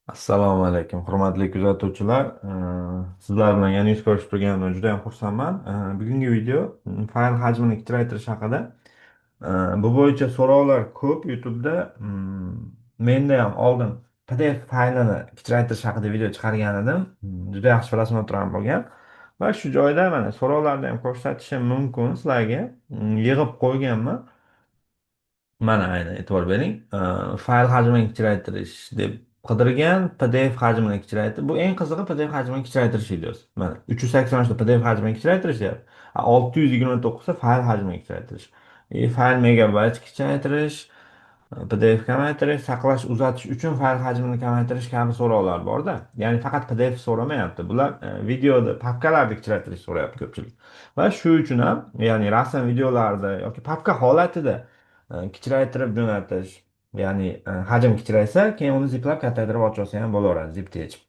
Assalomu alaykum, hurmatli kuzatuvchilar. Sizlar bilan yana yuz ko'rishib turganimdan juda ham xursandman. Bugungi video fayl hajmini kichraytirish haqida. Bu bo'yicha so'rovlar ko'p YouTube'da. Menda ham oldin PDF faylini kichraytirish haqida video chiqargan edim. Juda yaxshi просмотр ham bo'lgan. Va shu joyda mana so'rovlarni ham ko'rsatishim mumkin sizlarga. Yig'ib qo'yganman. Mana aynan e'tibor bering. Fayl hajmini kichraytirish deb qidirgan, PDF hajmini kichraytir. Bu eng qizig'i PDF hajmini kichraytirish videosi. Mana 383 ta PDF hajmini kichraytirish deyapti. 629 ta fayl hajmini kichraytirish. Fayl megabayt kichraytirish, PDF kamaytirish, saqlash, uzatish uchun fayl hajmini kamaytirish kabi so'rovlar borda. Ya'ni faqat PDF so'ramayapti. Bular videoda papkalarni kichraytirish so'rayapti ko'pchilik. Va shu uchun ham, ya'ni rasm, videolarda yoki papka holatida kichraytirib jo'natish, ya'ni hajm kichraysa, keyin uni ziplab kattaytirib ochib olsa ham bo'laveradi, zipni yechib.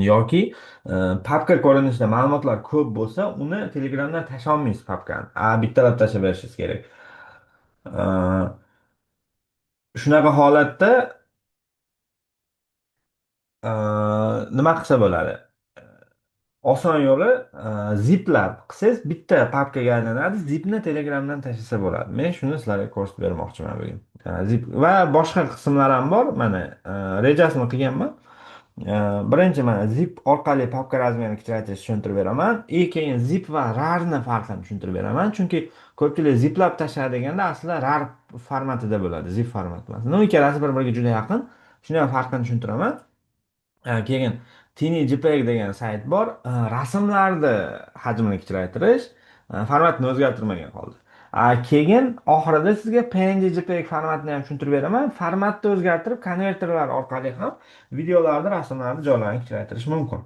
Yoki papka ko'rinishida ma'lumotlar ko'p bo'lsa, uni Telegramdan tashlolmaysiz papkani. Bittalab tashlab berishingiz kerak. Shunaqa holatda nima qilsa bo'ladi? Oson yo'li ziplab qilsangiz, bitta papkaga aylanadi. Zipni Telegramdan tashlasa bo'ladi. Men shuni sizlarga ko'rsatib bermoqchiman bugun. Zip va boshqa qismlar ham bor. Mana rejasini qilganman. Birinchi mana zip orqali papka размер ini kichraytirishni tushuntirib beraman. И keyin zip va RARni farqini tushuntirib beraman. Chunki ko'pchilik ziplab tashladi deganda aslida RAR formatida bo'ladi, zip format emas. Но, ikkalasi bir-biriga juda yaqin. Shuni ham farqini tushuntiraman. Keyin Tiny JPEG degan sayt bor. Rasmlarni hajmini kichraytirish, formatini o'zgartirmagan holda. Keyin oxirida sizga PNG JPEG formatini ham tushuntirib beraman. Formatni o'zgartirib, konverterlar orqali ham videolarni, rasmlarni joylarini kichraytirish mumkin.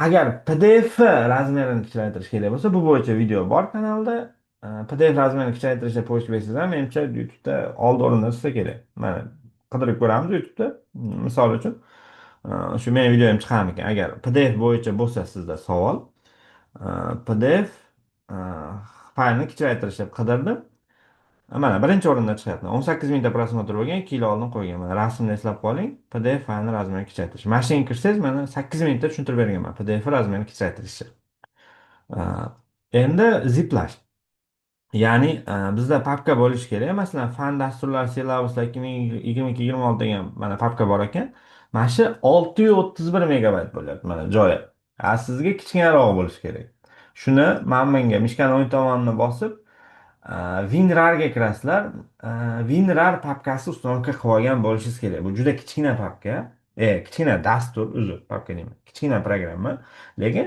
Agar PDF размер ini kichraytirish kerak bo'lsa, bu bo'yicha video bor kanalda. PDF размер ini kichraytirishda поиск bersangiz ham, menimcha, YouTube'da oldi o'rinda tursa kerak. Mana qidirib ko'ramiz YouTube'da. Misol uchun, shu meni videom chiqarmikan? Agar PDF bo'yicha bo'lsa sizda savol, PDF faylni kichraytirish deb qidirdim. Mana birinchi o'rinda chiqyapti. 18 mingta просмотр bo'lgan, 2 yil oldin qo'ygan. Mana rasmni eslab qoling. PDF faylni размер ini kichraytirish. Mana shunga kirsangiz, mana 8 minutda tushuntirib berganman PDF размер ini kichraytirishni. Endi ziplash. Ya'ni bizda papka bo'lishi kerak. Masalan, fan dasturlar syllabuslar 2022-26 degan mana papka bor ekan. Mana shu 631 megabayt bo'lyapti mana joyi. Sizga kichkinaroq bo'lishi kerak. Shuni mana bunga мышка ni o'ng tomonini bosib, WinRARga kirasizlar. WinRAR papkasi установка qilib olgan bo'lishingiz kerak. Bu juda kichkina papka. Kichkina dastur, uzr, papka deyman. Kichkina programma. Lekin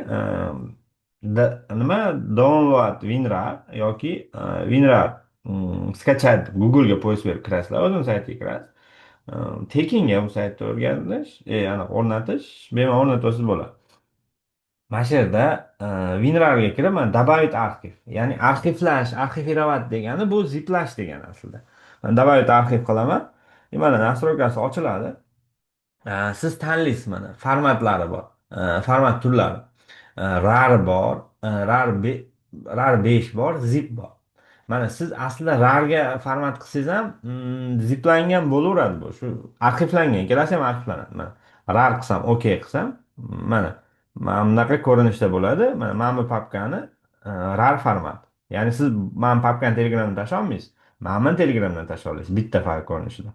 nima download WinRAR yoki WinRAR скачать Google'ga поиск berib kirasizlar, o'zini saytiga kirasiz. Tekinga bu saytda o'rganish, aniq o'rnatish, bemalol o'rnatib olsangiz bo'ladi. Mana shu yerda WinRARga kirib, mana добавить архив, ya'ni arxivlash, архивировать degani bu ziplash degani aslida. Man добавить архив qilaman. И mana настройка si ochiladi. Siz tanlaysiz, mana formatlari bor. Format turlari. RAR bor, RAR 5 bor, zip bor. Mana siz aslida RARga format qilsangiz ham ziplangan bo'laveradi bu. Shu arxivlangan, ikkalasi ham arxivlanadi. Mana RAR qilsam, OK qilsam, mana bunaqa ko'rinishda bo'ladi. Mana bu papkani RAR format. Ya'ni siz mana papkani Telegramdan tashlay olmaysiz. Mana buni Telegramdan tashlay olasiz bitta fayl ko'rinishida.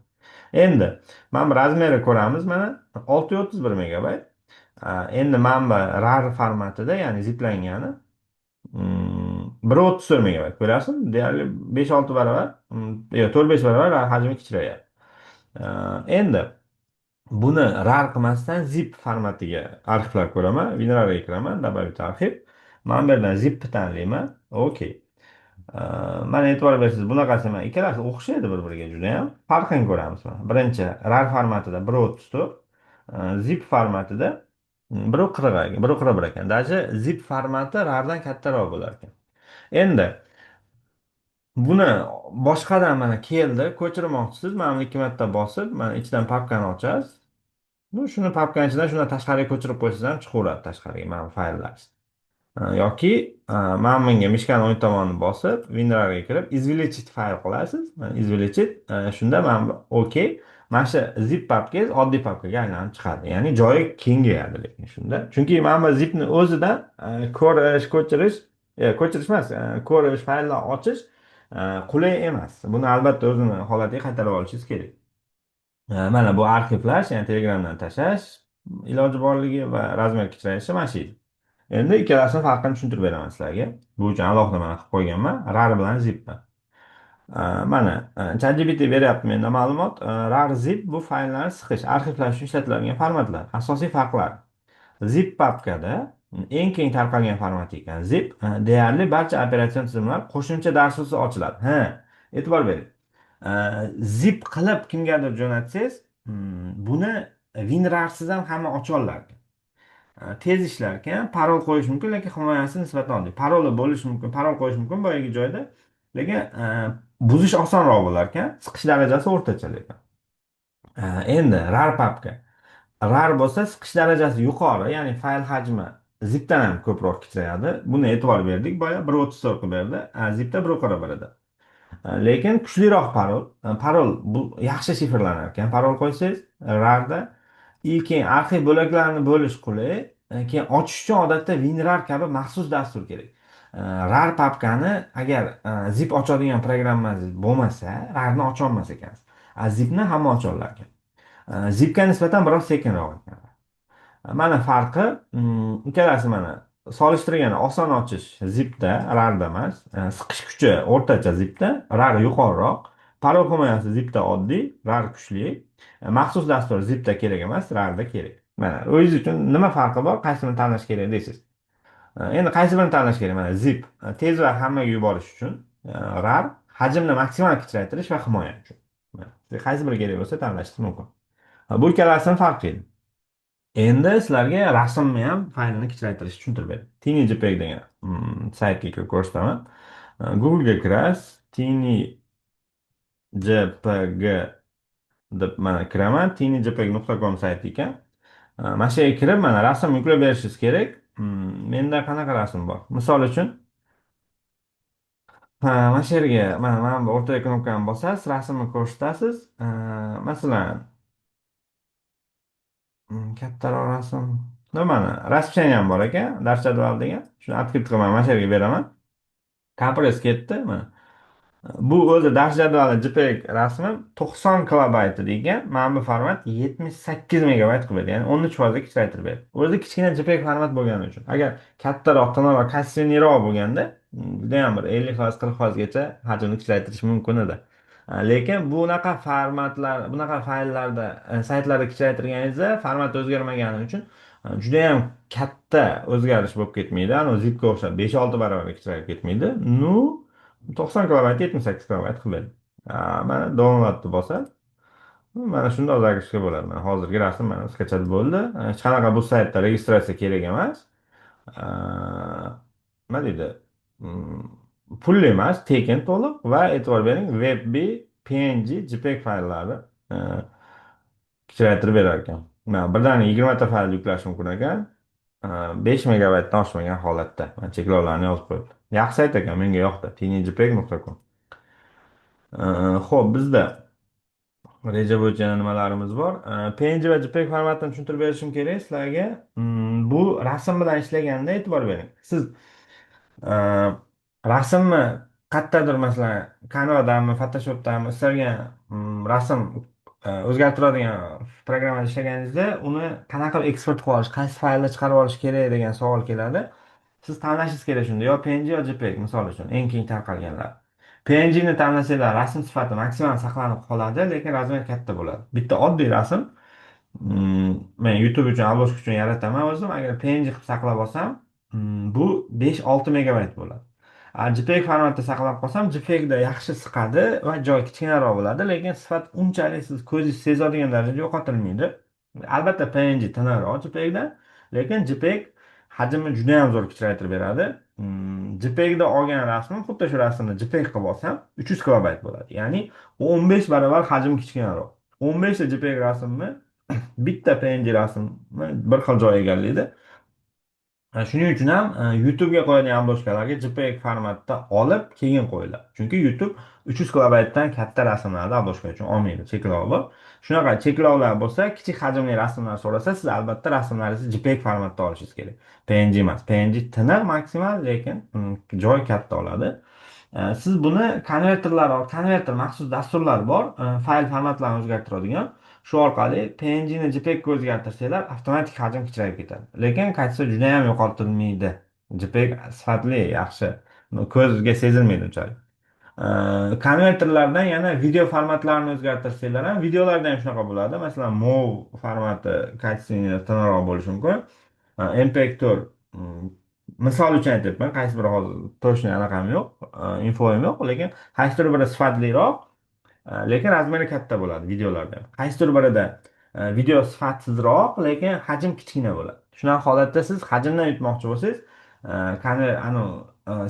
Endi mana bu размер i ko'ramiz, mana 631 megabayt. Endi mana bu RAR formatida, ya'ni ziplangani 1,34 megabayt, ko'ryapsizmi? Deyarli 5-6 barobar, yo'q, 4-5 barobar hajmi kichrayapti. Endi buni RAR qilmasdan zip formatiga arxivlab ko'raman. WinRARga kiraman, добавить архив. Mana bu yerdan zipni tanlayman. Okey. Mana e'tibor bersangiz, bunaqasi mana ikkalasi o'xshaydi bir-biriga judayam. Farqini ko'ramiz mana. Birinchi RAR formatida 1,34, zip formatida 1,40, 1,41 ekan. Даже zip formati RARdan kattaroq bo'lar ekan. Endi buni boshqadan mana keldi, ko'chirmoqchisiz. Mana buni ikki marta bosib, mana ichidan papkani ochasiz. Bu shuni papkani ichidan shundan tashqariga ko'chirib qo'ysangiz ham chiqaveradi tashqariga mana bu fayllar. Yoki mana bunga мышка ni o'ng tomonini bosib, WinRARga kirib, "Извлечь файл" qilasiz. Mana, "Извлечь". Shunda mana bu OK. Mana shu zip papkangiz oddiy papkaga aylanib chiqadi. Ya'ni joyi kengayadi lekin shunda. Chunki mana bu zipni o'zidan ko'rish, ko'chirish, ko'chirish emas, ko'rish, fayllar ochish qulay emas. Buni albatta o'zini holatiga qaytarib olishingiz kerak. Mana bu arxivlash, ya'ni Telegramdan tashlash iloji borligi va размер kichrayishi mana shu. Endi ikkalasini farqini tushuntirib beraman sizlarga. Bu uchun alohida mana qilib qo'yganman. RAR bilan zipni. Mana ChatGPT beryapti menda ma'lumot. RAR, zip bu fayllarni siqish, arxivlash uchun ishlatiladigan formatlar. Asosiy farqlar. Zip papkada eng keng tarqalgan format ekan. Zip deyarli barcha operatsion tizimlar qo'shimcha dastursiz ochiladi. Ha, e'tibor bering. Zip qilib kimgadir jo'natsangiz, buni WinRARsiz ham hamma ocha olar ekan. Tez ishlar ekan, parol qo'yish mumkin, lekin himoyasi nisbatan oddiy. Paroli bo'lishi mumkin, parol qo'yish mumkin boyagi joyda, lekin buzish osonroq bo'lar ekan, siqish darajasi o'rtacha lekin. Endi RAR papka. RAR bo'lsa siqish darajasi yuqori, ya'ni fayl hajmi zipdan ham ko'proq kichrayadi. Buni e'tibor berdik, boya 1.34 qilib berdi, zipda 1.41 edi. Lekin kuchliroq parol, parol bu yaxshi shifrlanar ekan, parol qo'ysangiz RARda. И keyin arxiv bo'laklarini bo'lish qulay. Keyin ochish uchun odatda WinRAR kabi maxsus dastur kerak. RAR papkani agar zip ochadigan programmangiz bo'lmasa, RARni ocholmas ekansiz. A zipni hamma ocha olar ekan. Zipga nisbatan biroz sekinroq ekan. Mana farqi, ikkalasi mana solishtirganda oson ochish zipda, RARda emas. Siqish kuchi o'rtacha zipda, RAR yuqoriroq. Parol himoyasi zipda oddiy, RAR kuchli. Maxsus dastur zipda kerak emas, RARda kerak. Mana o'zingiz uchun nima farqi bor, qaysini tanlash kerak deysiz. Endi qaysi birini tanlash kerak? Mana zip tez va hammaga yuborish uchun, RAR hajmni maksimal kichraytirish va himoya uchun. Mana, sizga qaysi biri kerak bo'lsa tanlashingiz mumkin. Bu ikkalasini farqi edi. Endi sizlarga rasmni ham faylini kichraytirishni tushuntirib beraman. TinyJPG degan saytga kirib ko'rsataman. Google'ga kirasiz, TinyJPG deb mana kiraman, tinyjpg.com sayti ekan. Mana shu yerga kirib, mana rasm yuklab berishingiz kerak. Menda qanaqa rasm bor? Misol uchun, ha, mana shu yerga mana bu o'rtadagi knopkani bosasiz, rasmni ko'rsatasiz. Masalan, kattaroq rasm. Mana rasmchang ham bor ekan, dars jadvali degan. Shuni открыть qilaman, mana shu yerga beraman. Kompress ketdi, mana. Bu o'zi dars jadvali JPEG rasmi 90 kilobayt degan, mana bu format 78 megabayt qilib berdi. Ya'ni 13% kichraytirib berdi. O'zi kichkina JPEG format bo'lgani uchun. Agar kattaroq, tiniqroq, качественный roq bo'lganda, judayam bir 50%, 40% gacha hajmni kichraytirish mumkin edi. Lekin bunaqa formatlar, bunaqa fayllarda, saytlarda kichraytirganingizda format o'zgarmagani uchun judayam katta o'zgarish bo'lib ketmaydi. Anavi zipga o'xshab 5-6 barobar kichrayib ketmaydi. Ну, 90 kilobayt 78 kilobayt qilib berdi. Mana downloadni bosadi. Mana shundoq загрузка bo'ladi. Mana hozirgi rasm mana скачать bo'ldi. Hech qanaqa bu saytda registratsiya kerak emas. Nima deydi? Pulli emas, tekin to'liq va e'tibor bering, WebP, PNG, JPEG fayllari kichraytirib berar ekan. Mana birdaniga 20 ta fayl yuklash mumkin ekan. 5 megabaytdan oshmagan holatda. Mana cheklovlarni yozib qo'yibdi. Yaxshi sayt ekan, menga yoqdi. tinyjpeg.com. Xo'p, bizda reja bo'yicha yana nimalarimiz bor? PNG va JPEG formatini tushuntirib berishim kerak sizlarga. Bu rasm bilan ishlaganda e'tibor bering. Siz rasmni qayerdadir, masalan, Canvadami, Photoshopdami istalgan rasm o'zgartiradigan programmada ishlaganingizda uni qanaqa qilib eksport qilib olish, qaysi faylni chiqarib olish kerak degan savol keladi. Siz tanlashingiz kerak shunda yo PNG yo JPEG, misol uchun, eng keng tarqalganlar. PNGni tanlasanglar rasm sifati maksimal saqlanib qoladi, lekin размер katta bo'ladi. Bitta oddiy rasm men YouTube uchun, обложка uchun yarataman o'zim. Agar PNG qilib saqlab olsam, bu 5-6 megabayt bo'ladi. JPEG formatda saqlab qolsam, JPEGda yaxshi siqadi va joy kichkinaroq bo'ladi, lekin sifat unchalik siz ko'zingiz sezadigan darajada yo'qotilmaydi. Albatta PNG tiniqroq JPEGdan, lekin JPEG hajmni juda ham zo'r kichraytirib beradi. JPEGda olgan rasmim, xuddi shu rasmni JPEG qilib olsam 300 kilobayt bo'ladi. Ya'ni 15 barobar hajm kichkinaroq. 15 ta JPEG rasmni bitta PNG rasmni bir xil joy egallaydi. Shuning uchun ham YouTube'ga qo'yadigan обложка larga JPEG formatda olib keyin qo'yiladi. Chunki YouTube 300 kilobaytdan katta rasmlarni обложка uchun olmaydi, cheklov bor. Shunaqa cheklovlar bo'lsa, kichik hajmli rasmlar so'rasa, siz albatta rasmlaringizni JPEG formatda olishingiz kerak. PNG emas. PNG tiniq maksimal, lekin joy katta oladi. Siz buni konverterlar, konverter maxsus dasturlar bor, fayl formatlarini o'zgartiradigan. Shu orqali PNGni JPEGga o'zgartirsanglar, avtomatik hajm kichrayib ketadi. Lekin качество juda ham yo'qotilmaydi. JPEG sifatli, yaxshi. Ko'zga sezilmaydi unchalik. Konverterlardan yana video formatlarini o'zgartirsanglar ham, videolarda ham shunaqa bo'ladi. Masalan, MOV formati качественный tiniqroq bo'lishi mumkin. MPEG 4, misol uchun aytyapman, qaysi biri hozir точно anaqam yo'q, infoyim yo'q, lekin qaysidir biri sifatliroq, lekin размер i katta bo'ladi videolarda. Qaysidir birida video sifatsizroq, lekin hajm kichkina bo'ladi. Shunaqa holatda siz hajmdan yutmoqchi bo'lsangiz, anavi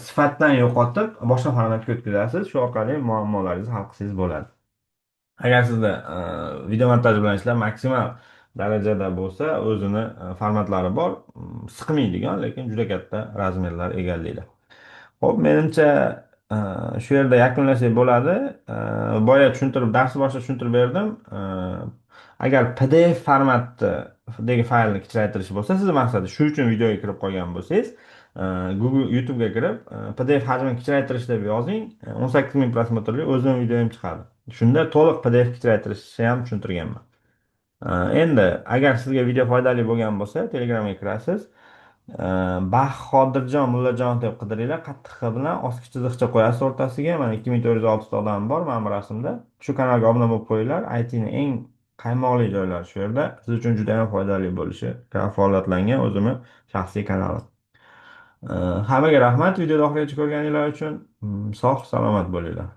sifatdan yo'qotib boshqa formatga o'tkazasiz. Shu orqali muammolaringizni hal qilsangiz bo'ladi. Agar sizda video montaj bilan ishlab maksimal darajada bo'lsa, o'zini formatlari bor, siqmaydigan, lekin juda katta размер lar egallaydi. Xo'p, menimcha shu yerda yakunlasak bo'ladi. Boya tushuntirib, dars boshida tushuntirib berdim. Agar PDF formatdagi faylni kichraytirish bo'lsa, sizni maqsadi shu uchun videoga kirib qolgan bo'lsangiz, Google, YouTube'ga kirib, PDF hajmini kichraytirish deb yozing, 18 ming просмотр li o'zim videoyim chiqadi. Shunda to'liq PDF kichraytirishni ham tushuntirganman. Endi agar sizga video foydali bo'lgan bo'lsa, Telegramga kirasiz. Bahodirjon Mullajonov deb qidiringlar, qattiq H bilan ostki chiziqcha qo'yasiz o'rtasiga. Mana 2460 ta odam bor mana bu rasmda. Shu kanalga obuna bo'lib qo'yinglar. ITni eng qaymoqli joylari shu yerda. Siz uchun juda ham foydali bo'lishi kafolatlangan o'zimni shaxsiy kanalim. Hammaga rahmat videoni oxirigacha ko'rganinglar uchun. Sog' salomat bo'linglar.